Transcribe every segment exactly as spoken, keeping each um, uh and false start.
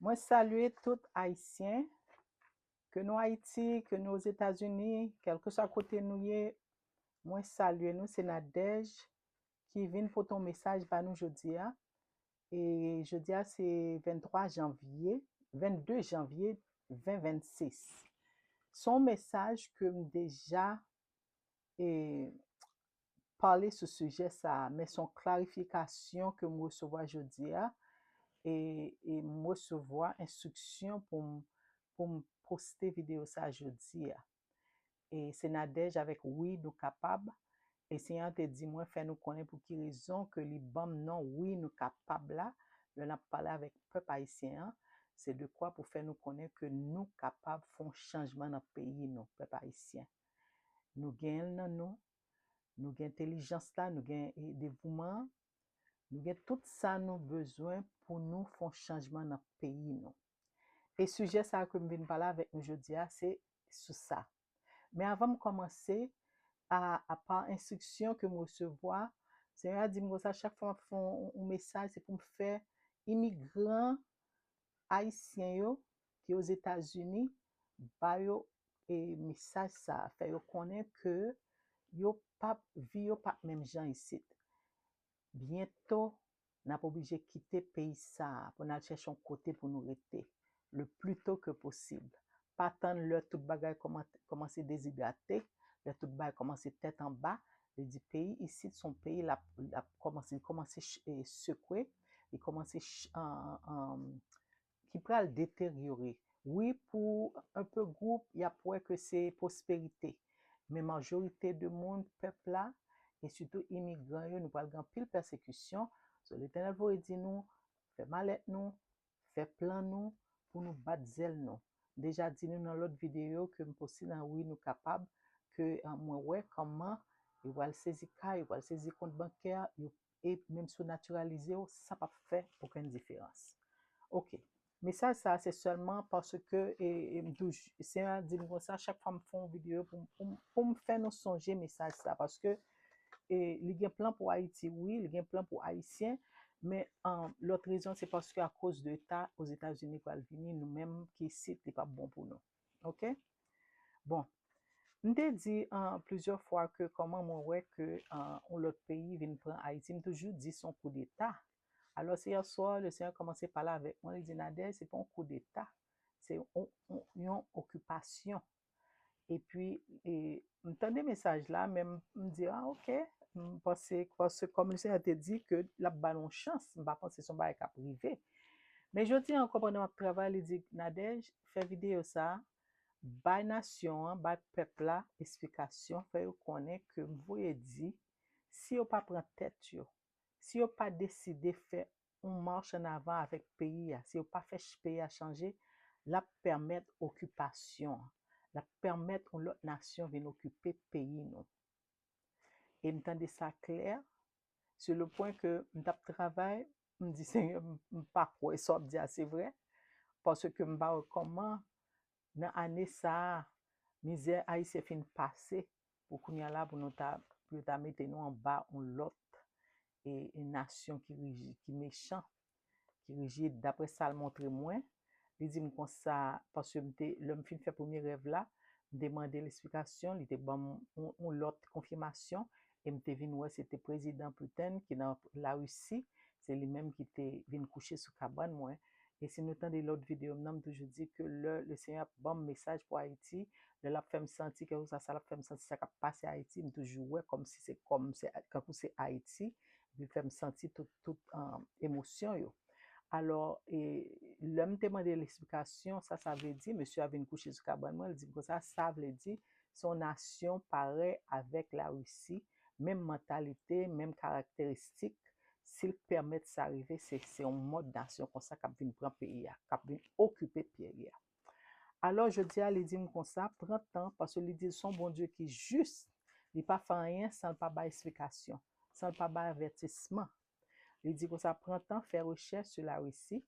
Mwen salye tout Ayisyen, ke nou Ayiti, ke nou Ozetazini, kèlkeswa kote nou ye, mwen salye nou, se Nadège ki vin pote yon mesaj ba nou jodi a. E jodi a se venntwa janvye, vennde janvye ven vennsis. Se yon mesaj ke m deja e, pale sou sijè sa a, men se yon klarifikasyon ke m resevwa jodi a, e, e m resevwa enstriksyon pou m, pou m poste videyo sa a jodi a. E se Nadège avèk Wi Nou Kapab. E Senyè a te di mwen fè nou konnen pou ki rezon ke li ban m non Wi Nou Kapab la, lè n ap pale avèk pèp ayisyen an, se dekwa pou fè nou konnen ke nou kapab fè yon chanjman nan peyi nou, pèp ayisyen. Nou genyen l nan nou, nou gen entèlijans la, nou gen e, devouman an, nou gen tout sa nou bezwen pou nou fè yon chanjman nan peyi nou. E sijè sa a ke m vin pale avèk nou jodi a, se sou sa. Men avan m kòmanse, a, apa enstriksyon ke m resevwa, Senyè a di m konsa, chak fwa m ap fè yon, yon mesaj, se pou m fè imigran ayisyen yo ki Ozetazini, ba yo e, mesaj sa a, fè yo konnen ke yo p ap, vi yo p ap menm jan isit. Byento, n ap oblije kite peyi sa a pou n al chèche yon kote pou nou rete, le plus tôt que possible. Pa tann lè tout bagay kòman-, kòmanse dezidrate, lè tout bagay kòmanse tèt anba, li di peyi isit se yon peyi l ap, l ap kòmanse, li kòmanse ch-, e, sekwe, li kòmanse ch-, an, an, ki pral deteryore. Wi, pou enpe gwoup, y ap wè ke se pwosperite. Men majorite de moun, pèp la, e sitou imigran yo, nou pral gen anpil pèsekisyon. So, Letènèl voye di nou, fè malèt nou, fè plan nou, pou nou bat zèl nou. Deja di nou nan lòt videyo ke m poste nan Wi Nou Kapab, ke, a, mwen wè kòman yo pral sezi kay, yo pral sezi kont bankè, yo e menm si w natiralize w, sa p ap fè okenn diferans. Oke. Mesaj sa a se sèlman paske e, e m touj-, Senyè a di m konsa, chak fwa m fè yon videyo pou m, pou m, pou m fè nou sonje mesaj sa a, paske e, li gen plan pou Ayiti, wi, li gen plan pou Ayisyen, men an, lòt rezon se paske akoz de eta Ozetazini pral vini, nou menm ki isit, li p ap bon pou nou. Oke? Bon, m te di an, plizyè fwa ke kòman mwen wè ke an, yon lòt peyi vin pran Ayiti, m toujou di se yon koudeta. Alò, se yè swa, Lesenyè kòmanse pale avèk mwen, li di, Nadège, se pa yon koudeta, se yon, yon, yon okipasyon. Epi, e, m tande mesaj la, men m, m di, a, oke, m panse, paske kòm Lesenyè te di ke l ap ba nou yon chans, m pa panse se yon bagay k ap rive. Men jodi a ankò, pandan m ap travay, li di, Nadège, fè videyo sa a, bay nasyon an, bay pèp la esplikasyon, fè yo konnen ke m voye di, si yo pa pran tèt yo, si yo pa deside fè yon mach an avan avèk peyi a, si yo pa fè ch-, peyi a chanje, l ap pèmèt okipasyon an, l ap pèmèt yon lòt nasyon vin okipe peyi nou. E m tande sa klè, sur le point ke m t ap travay, m di, Senyè, m, m pa kwè sa w ap di a se vre, paske m pa wè kòman nan ane sa a, mizè Ayisyen fin pase, pou kounye a la, pou nou ta, pou yo ta mete nou anba yon lòt, e, e nasyon ki riji-, ki mechan, ki rijid, daprè sa l montre mwen. Li di m konsa, paske m te, lè m fin fè premye rèv la, m te mande l esplikasyon, li te ban m yon, yon lòt konfimasyon, e m te vin wè se te prezidan Putin ki nan Larisi, se li menm ki te vin kouche sou kabann mwen. E si nou tande lòt videyo m nan, m toujou di ke lè Lesenyè ap ban m mesaj pou Ayiti, lè l ap fè m santi, kèlkeswa sa l ap fè m santi, sa k ap pase Ayiti, m toujou wè kòmsi se, kòm se, kankou se Ayiti, epi l fè m santi tout, tout, um, emosyon yo. Alò, e, lè m te mande l esplikasyon, sa sa vle di, mesye a vin kouche sou kabann mwen, l di m konsa, sa vle di, se yon nasyon parèy avèk Larisi, menm mantalite, menm karakteristik, si l pèmèt sa rive, se, se yon mòd nasyon konsa k ap vin pran peyi a, k ap vin okipe peyi a. Alò, jodi a, li di m konsa, pran tan, paske li di l se yon Bondye ki jis, li pa fè anyen san l pa bay esplikasyon, san l pa bay avètisman. Li di konsa, pran tan, fè rechèch sou Larisi,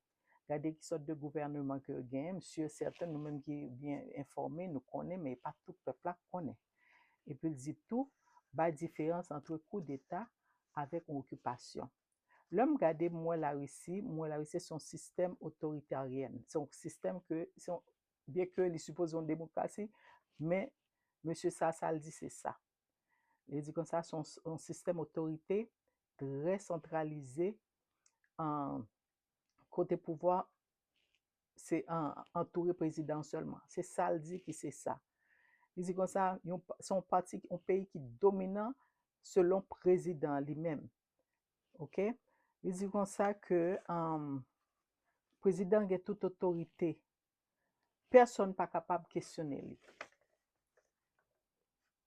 gade ki sòt de gouvèneman ke yo genyen. M si e sèten, nou menm ki byen enfòme, nou konnen, men e pa tout pèp la k konnen. Epi l di tou, bay diferans ant koudeta avèk yon okipasyon. Lè m gade, m wè Larisi, m wè Larisi se yon sistèm otoritaryèn. Se yon sistèm ke, se yon, byen ke li sipoze yon demokrasi, men mesye sa, sa l di se sa. Li di konsa, se yon, yon sistèm otorite trè santralize, an, kote pouvwa se an, antoure prezidan sèlman. Se sa l di ki se sa. Li di konsa, yon, se yon pati, yon peyi ki dominan selon prezidan li menm. Oke? Li di konsa ke, um, prezidan gen tout otorite. Pèsonn pa kapab kesyone li.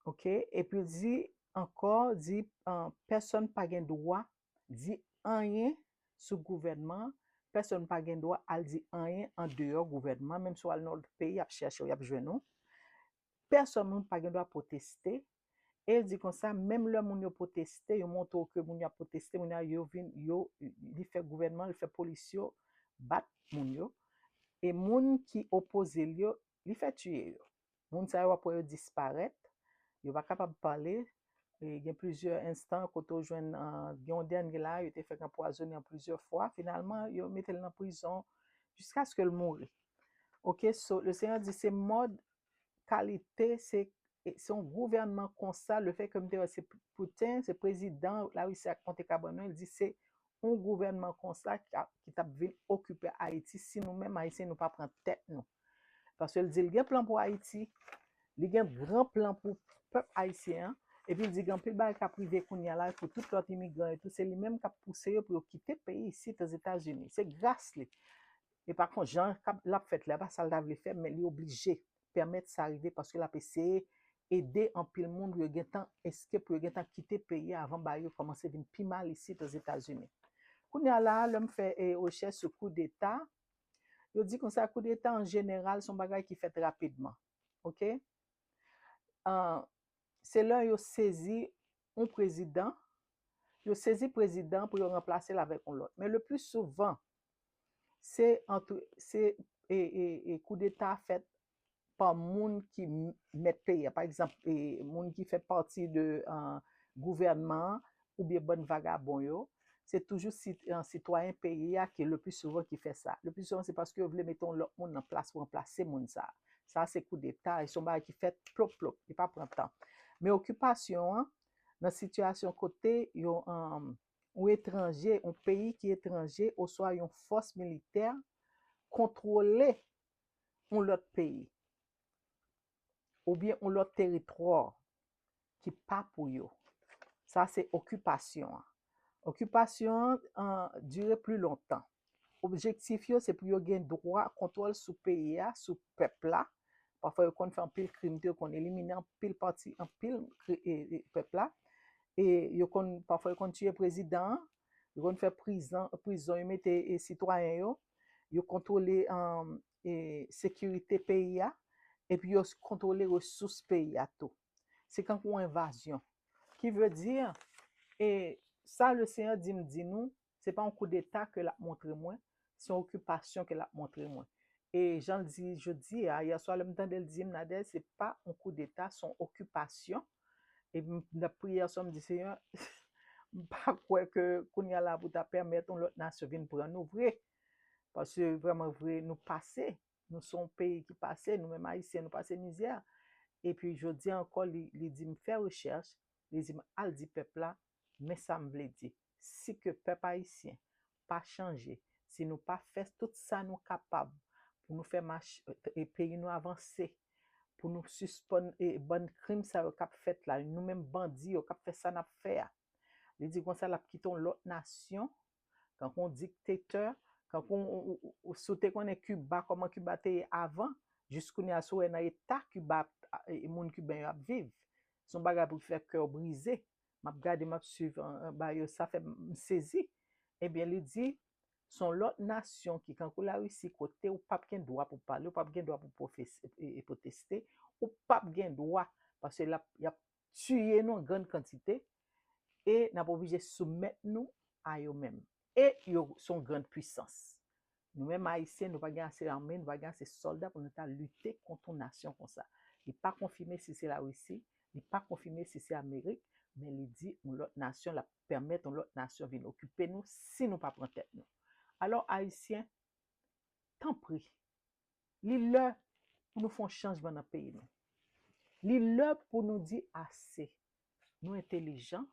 Oke? Epi l di ankò, di, uh, pèsonn pa gen dwa di anyen sou gouvènman, pèsonn pa gen dwa al di anyen andeyò gouvènman, menm si w al nan lòt peyi, y ap chèche w, y ap jwenn ou. Pèsonn moun pa gen dwa pwoteste. E l di konsa, menm lè moun yo pwoteste, yo montre w ke moun yo ap pwoteste, moun yo, yo vin, yo, li fè gouvènman, li fè polis yo bat moun yo. E moun ki opoze l yo, li fè tiye yo. Moun sa yo, w ap wè yo disparèt, yo pa kapab pale. E gen plizyè enstan kote w jwenn, ah, gen yon dènye la, yo te fèk anpwazonnen an plizyè fwa. Finalman, yo mete l nan prizon jiskaske l mouri. Oke, so, le Senyè di se mòd kalite, se, e, se yon gouvènman konsa, le fè ke m te wè se Putin, se prezidan Larisi ak Monte Kabanno, li di se yon gouvènman konsa ki ap, ki t ap vin okipe Ayiti si nou menm Ayisyen nou pa pran tèt nou. Paske l di l gen plan pou Ayiti, li gen gran plan pou pèp ayisyen an, epi l di gen anpil bagay k ap rive kounye a la pou tout lòt imigran yo tou, se li menm k ap pouse yo pou yo kite peyi isit Ozetazini. Se gras li. E pa kont jan k ap, l ap fèt la, pa sa l ta vle fè, men li oblije pèmèt sa rive paske l ap eseye ede anpil moun pou yo gentan escape, pou yo gentan kite peyi a avan bagay yo kòmanse vin pi mal isit Ozetazini. Kounye a la, lè m fè, e, rechèch sou koudeta, yo di konsa koudeta an jeneral se yon bagay ki fèt rapidman. Oke? Ah, se lè yo sezi yon prezidan, yo sezi prezidan pou yo ranplase l avèk yon lòt. Men le pli souvan, se antre, se, e, e, e koudeta fèt pa moun ki m-, mèt peyi a. Pa egzanp, e, moun ki fè pati de, ah, gouvènman an oubyen bann vagabon yo, se toujou sit-, ah, sitwayen peyi a ki le pli souvan ki fè sa. Le pli souvan, se paske yo vle mete yon lòt moun nan plas pou ranplase moun sa a. Sa a se koudeta, e se yon bagay ki fèt plop, plop, li pa pran tan. Men okipasyon an, nan sitiyasyon kote yon, um, yon etranje, yon peyi ki etranje, oswa yon fòs militè kontwole yon lòt peyi, oubyen yon lòt teritwa ki pa pou yo. Sa se okipasyon an. Okipasyon an, an, dire pli lontan. Objektif yo, se pou yo gen dwa kontwòl sou peyi a, sou pèp la. Pafwa, yo konn fè anpil krim tou, yo konn elimine anpil pati, anpil kri-, e, e, pèp la. E yo konn, pafwa, yo konn tiye prezidan an, yo konn fè prizon, prizon, yo mete, e, sitwayen yo, yo kontwole, um, e, sekirite peyi a, epi yo s-, kontwole resous peyi a tou. Se kankou yon envazyon. Ki vle di, e, sa le Senyè di m di nou, se pa yon koudeta ke l ap montre mwen, se yon okipasyon ke l ap montre mwen. E jan l di jodi a, yè swa lè m tande l di m, Nadège, se pa yon koudeta, se yon okipasyon. E m, m t ap priye yè swa, m di, Senyè, m pa kwè ke kounye a la pou ta pèmèt yon lòt nasyon vin pran nou vre. Paske vrèman vre, nou pase. Nou se yon peyi ki pase, nou menm Ayisyen, nou pase mizè. Epi jodi a ankò, li, li di m fè rechèch, li di m al di pèp la, men sa m vle di. Si ke pèp ayisyen pa chanje, si nou pa fè tout sa nou kapab pou nou fè mach-, e peyi nou avanse, pou nou sispann, e, bann krim sa yo k ap fèt la, nou menm bandi yo k ap fè sa n ap fè a. Li di konsa l ap kite yon lòt nasyon, kankou yon diktatè, kankou yon, ou, ou, ou, si w te konnen Kiba, kòman Kiba te ye avan, jis kounye a si w wè nan eta Kiba, e, moun kiben yo ap viv. Se yon bagay pou fè kè w brize. M ap gade, m ap swiv, e, e, bagay yo, sa fè m, m sezi. Ebyen, li di, se yon lòt nasyon ki kankou Larisi, kote ou p ap gen dwa pou pale, ou p ap gen dwa pou pwofes-, e, e, pwoteste, ou p ap gen dwa, paske l ap, y ap tiye nou an grann kantite, e n ap oblije soumèt nou a yo menm. E yo se yon grann pwisans. Nou menm Ayisyen, nou pa gen ase ame, nou pa gen ase sòlda pou nou ta lite kont yon nasyon konsa. Li pa konfime si se Larisi, li pa konfime si se Amerik, men li di yon lòt nasyon, l ap pèmèt yon lòt nasyon vin okipe nou si nou pa pran tèt nou. Alò, Ayisyen, tanpri, li lè pou nou fè yon chanjman nan peyi nou. Li lè pou nou di ase. Nou entelijan,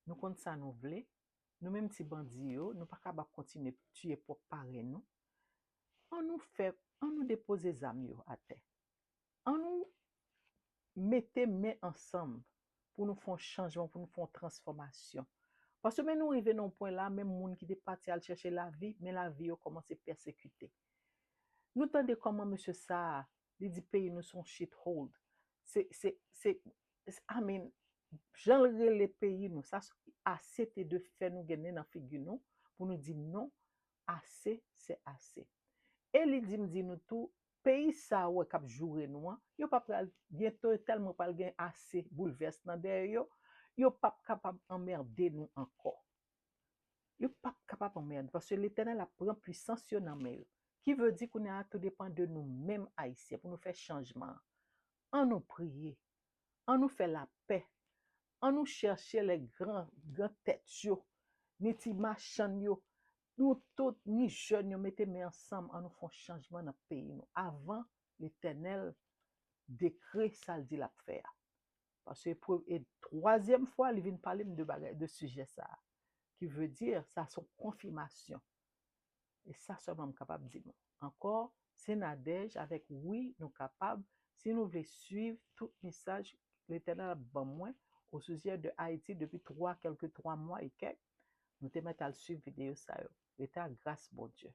nou konn sa nou vle, nou menm ti bandi yo, nou pa kapab kontinye tiye pwòp parèy nou. An nou fè, an nou depoze zam yo atè. An nou mete men ansanm pou nou fè yon chanjman, pou nou fè yon transfòmasyon. Paske men nou rive nan yon pwen la, menm moun ki te pati al chèche lavi, men lavi yo kòmanse pèsekite. Nou tande kòman mesye sa a, li di peyi nou se yon shit hole. Se, se, se, I mean, jan l rele peyi nou, sa ase te dwe fè nou gen nen nan figi nou, pou nou di non, ase, se ase. E li di m di nou tou, peyi sa a wè k ap joure nou an, yo pa pral, byento yo tèlman pral gen ase boulvès nan dèyè yo, yo p ap kapab anmède nou ankò. Yo p ap kapab anmède, paske Letènèl ap pran pwisans yo nan men yo. Ki vle di kounye a tou depann de nou menm Ayisyen pou nou fè chanjman an. An nou priye, an nou fè lapè, an nou chèche lè gran, gran tèt yo, ni ti machann yo, nou tout, ni jèn yo, mete men ansanm, an nou fè yon chanjman nan peyi nou. Avan Letènèl dekre sa l di l ap fè a. Paske e twazyèm fwa li vin pale m de bagay, de sijè sa a. Ki vle di, sa se yon konfimasyon. E sa sèlman m kapab di nou. Ankò, se Nadège avèk Wi Nou Kapab. Si nou vle swiv tout mesaj Letènèl ap ban mwen o sijè de Ayiti depi twa, kèlke twa mwa e kèk, nou te mèt al swiv videyo sa yo. Rete ak gras Bondye.